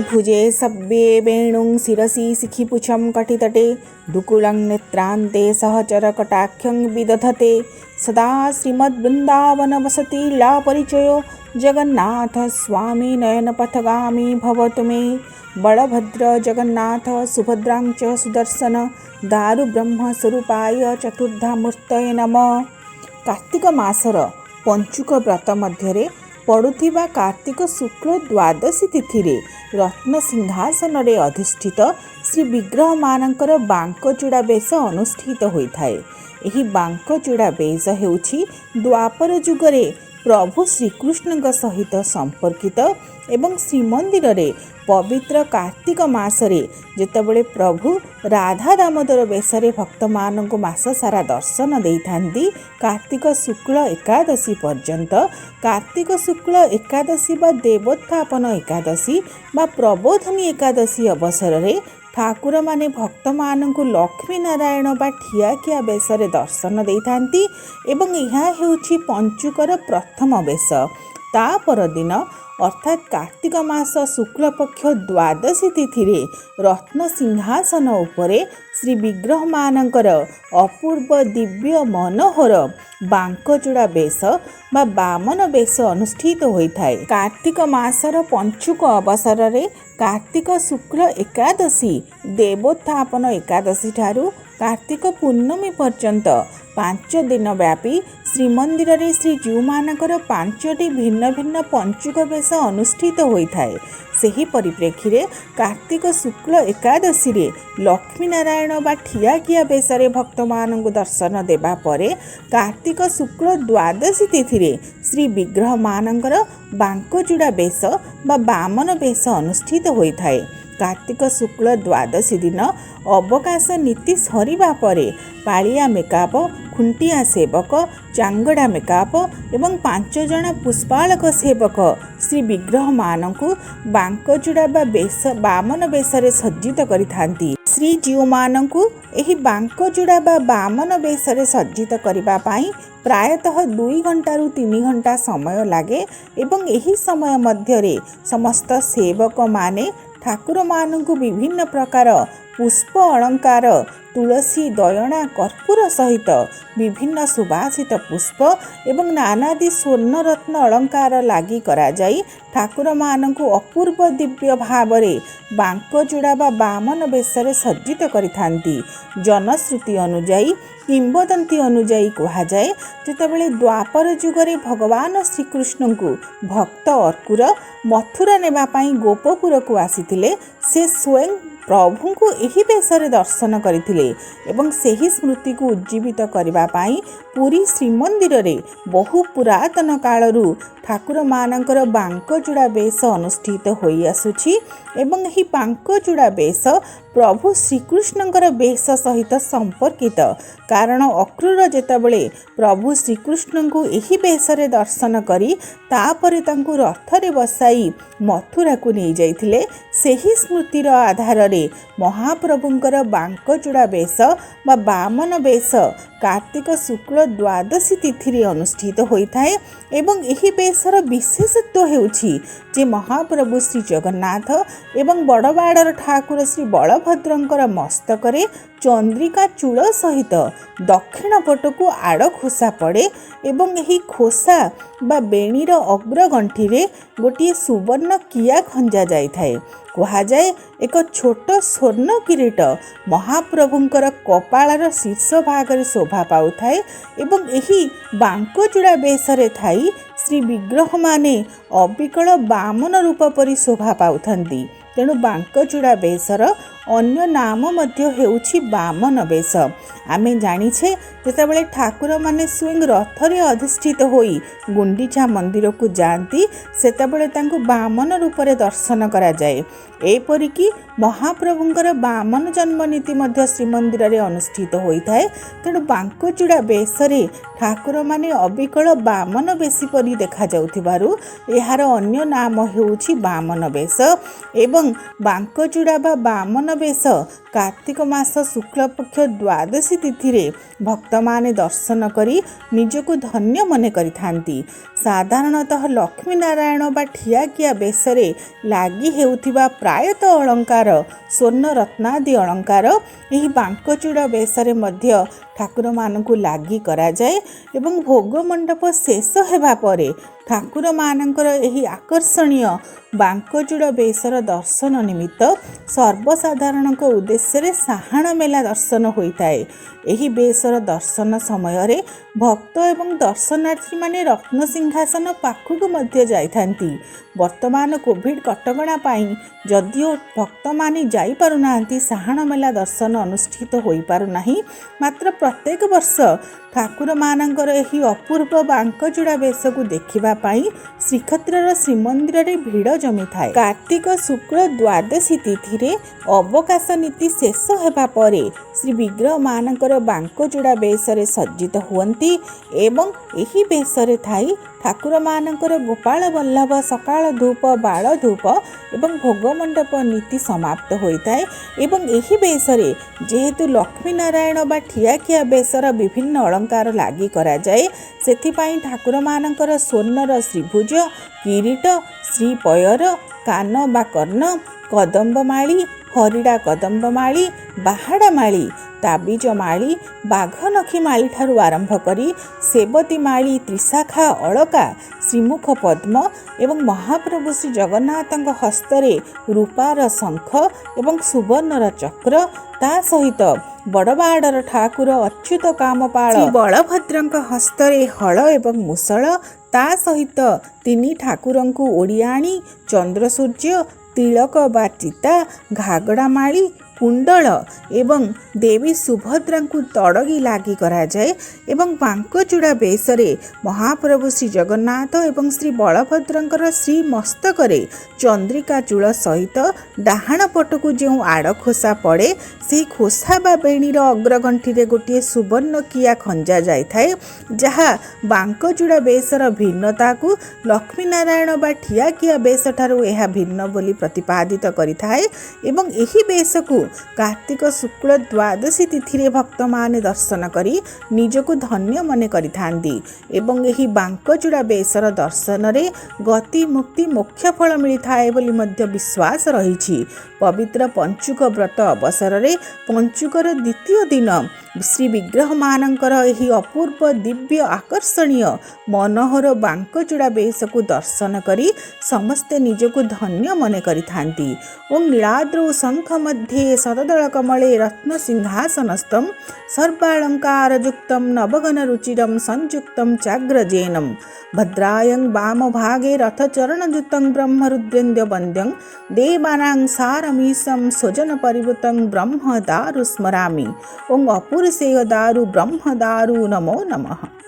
ଭୁଜେ ସବ୍ୟେ ବେଣୁଂ ଶିରସି ଶିଖିପୁଚ୍ଛಂ କଟିତଟେ ଦୁକୂଳଂ ନେତ୍ରାନ୍ତେ ସହଚର କଟାକ୍ଷଂ ବିଦଧତେ ସଦା ଶ୍ରୀମଦ୍ବୃନ୍ଦାବନ ବସତି ଲୀଳା ପରିଚୟ ଜଗନ୍ନାଥ ସ୍ୱାମୀ ନୟନ ପଥଗାମୀ ଭବତୁ ମେ। ବଳଭଦ୍ର ଜଗନ୍ନାଥ ସୁଭଦ୍ରାଂ ଚ ସୁଦର୍ଶନ ଦାରୁ ବ୍ରହ୍ମ ସ୍ୱରୂପାୟ ଚତୁର୍ଦ୍ଧା ମୂର୍ତ୍ତୟେ ନମଃ। କାର୍ତ୍ତିକ ମାସର ପଞ୍ଚୁକ ବ୍ରତ ମଧ୍ୟରେ ପଡ଼ୁଥିବା କାର୍ତ୍ତିକ ଶୁକ୍ଳ ଦ୍ୱାଦଶୀ ତିଥିରେ ରତ୍ନ ସିଂହାସନରେ ଅଧିଷ୍ଠିତ ଶ୍ରୀ ବିଗ୍ରହମାନଙ୍କର ବାଙ୍କଚୂଡ଼ା ବେଶ ଅନୁଷ୍ଠିତ ହୋଇଥାଏ। ଏହି ବାଙ୍କଚୂଡ଼ା ବେଶ ହେଉଛି ଦ୍ୱାପର ଯୁଗରେ ପ୍ରଭୁ ଶ୍ରୀକୃଷ୍ଣଙ୍କ ସହିତ ସମ୍ପର୍କିତ ଏବଂ ଶ୍ରୀମନ୍ଦିରରେ ପବିତ୍ର କାର୍ତ୍ତିକ ମାସରେ ଯେତେବେଳେ ପ୍ରଭୁ ରାଧା ଦାମୋଦର ବେଶରେ ଭକ୍ତମାନଙ୍କୁ ମାସ ସାରା ଦର୍ଶନ ଦେଇଥାନ୍ତି, କାର୍ତ୍ତିକ ଶୁକ୍ଳ ଏକାଦଶୀ ପର୍ଯ୍ୟନ୍ତ। କାର୍ତ୍ତିକ ଶୁକ୍ଳ ଏକାଦଶୀ ବା ଦେବୋତ୍ଥାପନ ଏକାଦଶୀ ବା ପ୍ରବୋଧନୀ ଏକାଦଶୀ ଅବସରରେ ଠାକୁରମାନେ ଭକ୍ତମାନଙ୍କୁ ଲକ୍ଷ୍ମୀ ନାରାୟଣ ବା ଠିଆକିଆ ବେଶରେ ଦର୍ଶନ ଦେଇଥାନ୍ତି ଏବଂ ଏହା ହେଉଛି ପଞ୍ଚୁକର ପ୍ରଥମ ବେଶ। ତା ପରଦିନ, ଅର୍ଥାତ୍ କାର୍ତ୍ତିକ ମାସ ଶୁକ୍ଳପକ୍ଷ ଦ୍ୱାଦଶୀ ତିଥିରେ ରତ୍ନ ସିଂହାସନ ଉପରେ ଶ୍ରୀ ବିଗ୍ରହମାନଙ୍କର ଅପୂର୍ବ ଦିବ୍ୟ ମନୋହର ବାଙ୍କଚୂଡ଼ା ବେଶ ବା ବାମନ ବେଶ ଅନୁଷ୍ଠିତ ହୋଇଥାଏ। କାର୍ତ୍ତିକ ମାସର ପଞ୍ଚୁକ ଅବସରରେ କାର୍ତ୍ତିକ ଶୁକ୍ଳ ଏକାଦଶୀ, ଦେବୋତ୍ଥାପନ ଏକାଦଶୀ ଠାରୁ କାର୍ତ୍ତିକ ପୂର୍ଣ୍ଣମୀ ପର୍ଯ୍ୟନ୍ତ 5 ଦିନ ବ୍ୟାପୀ ଶ୍ରୀମନ୍ଦିରରେ ଶ୍ରୀଜୀଉମାନଙ୍କର ପାଞ୍ଚଟି ଭିନ୍ନ ଭିନ୍ନ ପଞ୍ଚୁକ ବେଶ ଅନୁଷ୍ଠିତ ହୋଇଥାଏ। ସେହି ପରିପ୍ରେକ୍ଷୀରେ କାର୍ତ୍ତିକ ଶୁକ୍ଳ ଏକାଦଶୀରେ ଲକ୍ଷ୍ମୀନାରାୟଣ ବା ଠିଆକିଆ ବେଶରେ ଭକ୍ତମାନଙ୍କୁ ଦର୍ଶନ ଦେବା ପରେ କାର୍ତ୍ତିକ ଶୁକ୍ଳ ଦ୍ୱାଦଶୀ ତିଥିରେ ଶ୍ରୀ ବିଗ୍ରହମାନଙ୍କର ବାଙ୍କଚୂଡ଼ା ବେଶ ବା ବାମନ ବେଶ ଅନୁଷ୍ଠିତ ହୋଇଥାଏ। କାର୍ତ୍ତିକ ଶୁକ୍ଳ ଦ୍ୱାଦଶୀ ଦିନ ଅବକାଶ ନୀତି ସରିବା ପରେ ପାଳିଆ ମେକାପ, ଖୁଣ୍ଟିଆ ସେବକ, ଚାଙ୍ଗଡ଼ା ମେକାପ ଏବଂ 5 ଜଣ ପୁଷ୍ପାଳକ ସେବକ ଶ୍ରୀ ବିଗ୍ରହମାନଙ୍କୁ ବାଙ୍କଚୂଡ଼ା ବା ବେଶ ବାମନ ବେଶରେ ସଜ୍ଜିତ କରିଥାନ୍ତି। ଶ୍ରୀଜୀଉମାନଙ୍କୁ ଏହି ବାଙ୍କଚୂଡ଼ା ବା ବାମନ ବେଶରେ ସଜ୍ଜିତ କରିବା ପାଇଁ ପ୍ରାୟତଃ 2 ଘଣ୍ଟାରୁ 3 ଘଣ୍ଟା ସମୟ ଲାଗେ ଏବଂ ଏହି ସମୟ ମଧ୍ୟରେ ସମସ୍ତ ସେବକମାନେ ଠାକୁରମାନଙ୍କୁ ବିଭିନ୍ନ ପ୍ରକାର ପୁଷ୍ପ ଅଳଙ୍କାର, ତୁଳସୀ, ଦୟଣା, କର୍ପୂର ସହିତ ବିଭିନ୍ନ ସୁବାସିତ ପୁଷ୍ପ ଏବଂ ନାନାଦି ସ୍ୱର୍ଣ୍ଣରତ୍ନ ଅଳଙ୍କାର ଲାଗି କରାଯାଇ ଠାକୁରମାନଙ୍କୁ ଅପୂର୍ବ ଦିବ୍ୟ ଭାବରେ ବାଙ୍କଚୂଡ଼ା ବା ବାମନ ବେଶରେ ସଜ୍ଜିତ କରିଥାନ୍ତି। ଜନଶ୍ରୁତି ଅନୁଯାୟୀ, କିମ୍ବଦନ୍ତୀ ଅନୁଯାୟୀ କୁହାଯାଏ, ଯେତେବେଳେ ଦ୍ୱାପର ଯୁଗରେ ଭଗବାନ ଶ୍ରୀକୃଷ୍ଣଙ୍କୁ ଭକ୍ତ ଅକ୍ରୂର ମଥୁରା ନେବା ପାଇଁ ଗୋପପୁରକୁ ଆସିଥିଲେ, ସେ ସ୍ୱୟଂ ପ୍ରଭୁଙ୍କୁ ଏହି ବେଶରେ ଦର୍ଶନ କରିଥିଲେ ଏବଂ ସେହି ସ୍ମୃତିକୁ ଉଜ୍ଜୀବିତ କରିବା ପାଇଁ ପୁରୀ ଶ୍ରୀମନ୍ଦିରରେ ବହୁ ପୁରାତନ କାଳରୁ ଠାକୁରମାନଙ୍କର ବାଙ୍କଚୂଡ଼ା ବେଶ ଅନୁଷ୍ଠିତ ହୋଇଆସୁଛି ଏବଂ ଏହି ବାଙ୍କଚୂଡ଼ା ବେଶ ପ୍ରଭୁ ଶ୍ରୀକୃଷ୍ଣଙ୍କର ବେଶ ସହିତ ସମ୍ପର୍କିତ। କାରଣ ଅକ୍ରୂର ଯେତେବେଳେ ପ୍ରଭୁ ଶ୍ରୀକୃଷ୍ଣଙ୍କୁ ଏହି ବେଶରେ ଦର୍ଶନ କରି ତାପରେ ତାଙ୍କୁ ରଥରେ ବସାଇ ମଥୁରାକୁ ନେଇଯାଇଥିଲେ, ସେହି ସ୍ମୃତିର ଆଧାରରେ ମହାପ୍ରଭୁଙ୍କର ବାଙ୍କଚୂଡ଼ା ବେଶ ବା ବାମନ ବେଶ କାର୍ତ୍ତିକ ଶୁକ୍ଳ ଦ୍ୱାଦଶୀ ତିଥିରେ ଅନୁଷ୍ଠିତ ହୋଇଥାଏ। ଏବଂ ଏହି ବେଶର ବିଶେଷତ୍ୱ ହେଉଛି ଯେ ମହାପ୍ରଭୁ ଶ୍ରୀ ଜଗନ୍ନାଥ ଏବଂ ବଡ଼ବାଡ଼ର ଠାକୁର ଶ୍ରୀ ବଳଭଦ୍ରଙ୍କର ମସ୍ତକରେ ଚନ୍ଦ୍ରିକା ଚୂଳ ସହିତ ଦକ୍ଷିଣ ପଟକୁ ଆଡ଼ ଖୋସା ପଡ଼େ ଏବଂ ଏହି ଖୋସା ବା ବେଣୀର ଅଗ୍ରଗଣ୍ଠିରେ ଗୋଟିଏ ସୁବର୍ଣ୍ଣ କିଆ ଖଞ୍ଜା ଯାଇଥାଏ। କୁହାଯାଏ, ଏକ ଛୋଟ ସ୍ୱର୍ଣ୍ଣ କିରୀଟ ମହାପ୍ରଭୁଙ୍କର କପାଳର ଶୀର୍ଷ ଭାଗରେ ଶୋଭା ପାଉଥାଏ ଏବଂ ଏହି ବାଙ୍କଚୂଡ଼ା ବେଶରେ ଥାଇ ଶ୍ରୀ ବିଗ୍ରହମାନେ ଅବିକଳ ବାମନ ରୂପ ପରି ଶୋଭା ପାଉଥାନ୍ତି। ତେଣୁ ବାଙ୍କଚୂଡ଼ା ବେଶର ଅନ୍ୟ ନାମ ମଧ୍ୟ ହେଉଛି ବାମନ ବେଶ। ଆମେ ଜାଣିଛେ, ଯେତେବେଳେ ଠାକୁରମାନେ ସ୍ୱୟଂ ରଥରେ ଅଧିଷ୍ଠିତ ହୋଇ ଗୁଣ୍ଡିଚା ମନ୍ଦିରକୁ ଯାଆନ୍ତି, ସେତେବେଳେ ତାଙ୍କୁ ବାମନ ରୂପରେ ଦର୍ଶନ କରାଯାଏ। ଏପରିକି ମହାପ୍ରଭୁଙ୍କର ବାମନ ଜନ୍ମ ନୀତି ମଧ୍ୟ ଶ୍ରୀମନ୍ଦିରରେ ଅନୁଷ୍ଠିତ ହୋଇଥାଏ। ତେଣୁ ବାଙ୍କଚୂଡ଼ା ବେଶରେ ଠାକୁରମାନେ ଅବିକଳ ବାମନ ବେଶୀ ପରି ଦେଖାଯାଉଥିବାରୁ ଏହାର ଅନ୍ୟ ନାମ ହେଉଛି ବାମନ ବେଶ ଏବଂ ବାଙ୍କଚୂଡ଼ା ବା ବାମନ ବେଶ କାର୍ତ୍ତିକ ମାସ ଶୁକ୍ଳପକ୍ଷ ଦ୍ୱାଦଶୀ ତିଥିରେ ଭକ୍ତମାନେ ଦର୍ଶନ କରି ନିଜକୁ ଧନ୍ୟ ମନେ କରିଥାନ୍ତି। ସାଧାରଣତଃ ଲକ୍ଷ୍ମୀ ନାରାୟଣ ବା ଠିଆକିଆ ବେଶରେ ଲାଗି ହେଉଥିବା ପ୍ରାୟତଃ ଅଳଙ୍କାର ସ୍ୱର୍ଣ୍ଣ ରତ୍ନାଦି ଅଳଙ୍କାର ଏହି ବାଙ୍କଚୂଡ଼ ବେଶରେ ମଧ୍ୟ ଠାକୁରମାନଙ୍କୁ ଲାଗି କରାଯାଏ ଏବଂ ଭୋଗ ମଣ୍ଡପ ଶେଷ ହେବା ପରେ ଠାକୁରମାନଙ୍କର ଏହି ଆକର୍ଷଣୀୟ ବାଙ୍କଚୂଡ଼ ବେଶର ଦର୍ଶନ ନିମିତ୍ତ ସର୍ବସାଧାରଣଙ୍କ ଉଦ୍ଦେଶ୍ୟରେ ସାହାଣ ମେଲା ଦର୍ଶନ ହୋଇଥାଏ। ଏହି ବେଶର ଦର୍ଶନ ସମୟରେ ଭକ୍ତ ଏବଂ ଦର୍ଶନାର୍ଥୀମାନେ ରତ୍ନସିଂହାସନ ପାଖକୁ ମଧ୍ୟ ଯାଇଥାନ୍ତି। ବର୍ତ୍ତମାନ କୋଭିଡ଼ କଟକଣା ପାଇଁ ଯଦିଓ ଭକ୍ତମାନେ ଯାଇପାରୁନାହାନ୍ତି, ସାହାଣ ମେଲା ଦର୍ଶନ ଅନୁଷ୍ଠିତ ହୋଇପାରୁନାହିଁ, ମାତ୍ର ପ୍ରତ୍ୟେକ ବର୍ଷ ଠାକୁରମାନଙ୍କର ଏହି ଅପୂର୍ବ ବାଙ୍କଚୂଡ଼ା ବେଶକୁ ଦେଖିବା ପାଇଁ ଶ୍ରୀକ୍ଷେତ୍ରର ଶ୍ରୀମନ୍ଦିରରେ ଭିଡ଼ ଜମିଥାଏ। କାର୍ତ୍ତିକ ଶୁକ୍ଳ ଦ୍ୱାଦଶୀ ତିଥିରେ ଅବକାଶ ନୀତି ଶେଷ ହେବା ପରେ ଶ୍ରୀ ବିଗ୍ରହମାନଙ୍କର ବାଙ୍କଚୂଡ଼ା ବେଶରେ ସଜ୍ଜିତ ହୁଅନ୍ତି ଏବଂ ଏହି ବେଶରେ ଥାଇ ଠାକୁରମାନଙ୍କର ଗୋପାଳ ବଲ୍ଲଭ ସକାଳ ଧୂପ, ବାଳ ଧୂପ ଏବଂ ଭୋଗମଣ୍ଡପ ନୀତି ସମାପ୍ତ ହୋଇଥାଏ। ଏବଂ ଏହି ବେଶରେ ଯେହେତୁ ଲକ୍ଷ୍ମୀ ନାରାୟଣ ବା ଠିଆଖିଆ ବେଶର ବିଭିନ୍ନ ଅଳଙ୍କାର ଲାଗି କରାଯାଏ, ସେଥିପାଇଁ ଠାକୁରମାନଙ୍କର ସ୍ୱର୍ଣ୍ଣର ଶ୍ରୀଭୁଜ, କିରୀଟ, ଶ୍ରୀପୟର, କାନ ବା କର୍ଣ୍ଣ, କଦମ୍ବ ମାଳି, ହରିଡ଼ା କଦମ୍ବ ମାଳି, ବାହାଡ଼ା ମାଳି, ତାବିଜ ମାଳି, ବାଘନଖି ମାଳି ଠାରୁ ଆରମ୍ଭ କରି ସେବତୀ ମାଳି, ତ୍ରିଶାଖା ଅଳକା, ଶ୍ରୀମୁଖ ପଦ୍ମ ଏବଂ ମହାପ୍ରଭୁ ଶ୍ରୀ ଜଗନ୍ନାଥଙ୍କ ହସ୍ତରେ ରୂପାର ଶଙ୍ଖ ଏବଂ ସୁବର୍ଣ୍ଣର ଚକ୍ର, ତା ସହିତ ବଡ଼ବାଡ଼ର ଠାକୁର ଅଚ୍ୟୁତ କାମପାଳ ବଳଭଦ୍ରଙ୍କ ହସ୍ତରେ ହଳ ଏବଂ ମୁଷଳ, ତା ସହିତ ତିନି ଠାକୁରଙ୍କୁ ଓଡ଼ିଆଣୀ, ଚନ୍ଦ୍ର ସୂର୍ଯ୍ୟ, ତିଳକ ବା ଚିତା, ଘାଗଡ଼ା ମାଳି, କୁଣ୍ଡଳ ଏବଂ ଦେବୀ ସୁଭଦ୍ରାଙ୍କୁ ତଡ଼ଗି ଲାଗି କରାଯାଏ। ଏବଂ ବାଙ୍କଚୂଡ଼ା ବେଶରେ ମହାପ୍ରଭୁ ଶ୍ରୀ ଜଗନ୍ନାଥ ଏବଂ ଶ୍ରୀ ବଳଭଦ୍ରଙ୍କର ଶ୍ରୀ ମସ୍ତକରେ ଚନ୍ଦ୍ରିକା ଚୂଳ ସହିତ ଡାହାଣ ପଟକୁ ଯେଉଁ ଆଡ଼ ଖୋସା ପଡ଼େ, ସେହି ଖୋସା ବା ବେଣୀର ଅଗ୍ରଗଣ୍ଠିରେ ଗୋଟିଏ ସୁବର୍ଣ୍ଣ କିଆ ଖଞ୍ଜା ଯାଇଥାଏ, ଯାହା ବାଙ୍କଚୂଡ଼ା ବେଶର ଭିନ୍ନତାକୁ ଲକ୍ଷ୍ମୀ ନାରାୟଣ ବା ଠିଆକିଆ ବେଶଠାରୁ ଏହା ଭିନ୍ନ ବୋଲି ପ୍ରତିପାଦିତ କରିଥାଏ। ଏବଂ ଏହି ବେଶକୁ କାର୍ତ୍ତିକ ଶୁକ୍ଳ ଦ୍ୱାଦଶୀ ତିଥିରେ ଭକ୍ତମାନେ ଦର୍ଶନ କରି ନିଜକୁ ଧନ୍ୟ ମନେ କରିଥାନ୍ତି ଏବଂ ଏହି ବାଙ୍କଚୂଡ଼ା ବେଶର ଦର୍ଶନରେ ଗତି ମୁକ୍ତି ମୋକ୍ଷ ଫଳ ମିଳିଥାଏ ବୋଲି ମଧ୍ୟ ବିଶ୍ୱାସ ରହିଛି। ପବିତ୍ର ପଞ୍ଚୁକ ବ୍ରତ ଅବସରରେ ପଞ୍ଚୁକର ଦ୍ୱିତୀୟ ଦିନ ଶ୍ରୀ ବିଗ୍ରହମାନଙ୍କର ଏହି ଅପୂର୍ବ ଦିବ୍ୟ ଆକର୍ଷଣୀୟ ମନୋହର ବାଙ୍କଚୂଡ଼ା ବେଶକୁ ଦର୍ଶନ କରି ସମସ୍ତେ ନିଜକୁ ଧନ୍ୟ ମନେ କରିଥାନ୍ତି। ଓଁ ନୀଳାଦ୍ରୌ ଶଙ୍ଖ ମଧ୍ୟେ ଶତଦଳ କମଳେ ରତ୍ନ ସିଂହାସନସ୍ଥಂ ସର୍ବାଳଙ୍କାରଯୁକ୍ତಂ ନବଘନ ରୁଚିରಂ ସଂଯୁକ୍ତಂ ଚାଗ୍ରଜେନಂ ଭଦ୍ରାୟଂ ବାମ ଭାଗେ ରଥଚରଣଯୁତଂ ବ୍ରହ୍ମରୁଦ୍ରେନ୍ଦ୍ର ବନ୍ଦ୍ୟଂ ଦେବାନାଂ ସାରମୀଶಂ ସ୍ୱଜନ ପରିବୃତଂ ବ୍ରହ୍ମ ଦାରୁ ସ୍ମରାମି। ଓଁ ଅପୁରୁଷେୟ ଦାରୁ ବ୍ରହ୍ମ ଦାରୁ ନମୋ ନମଃ।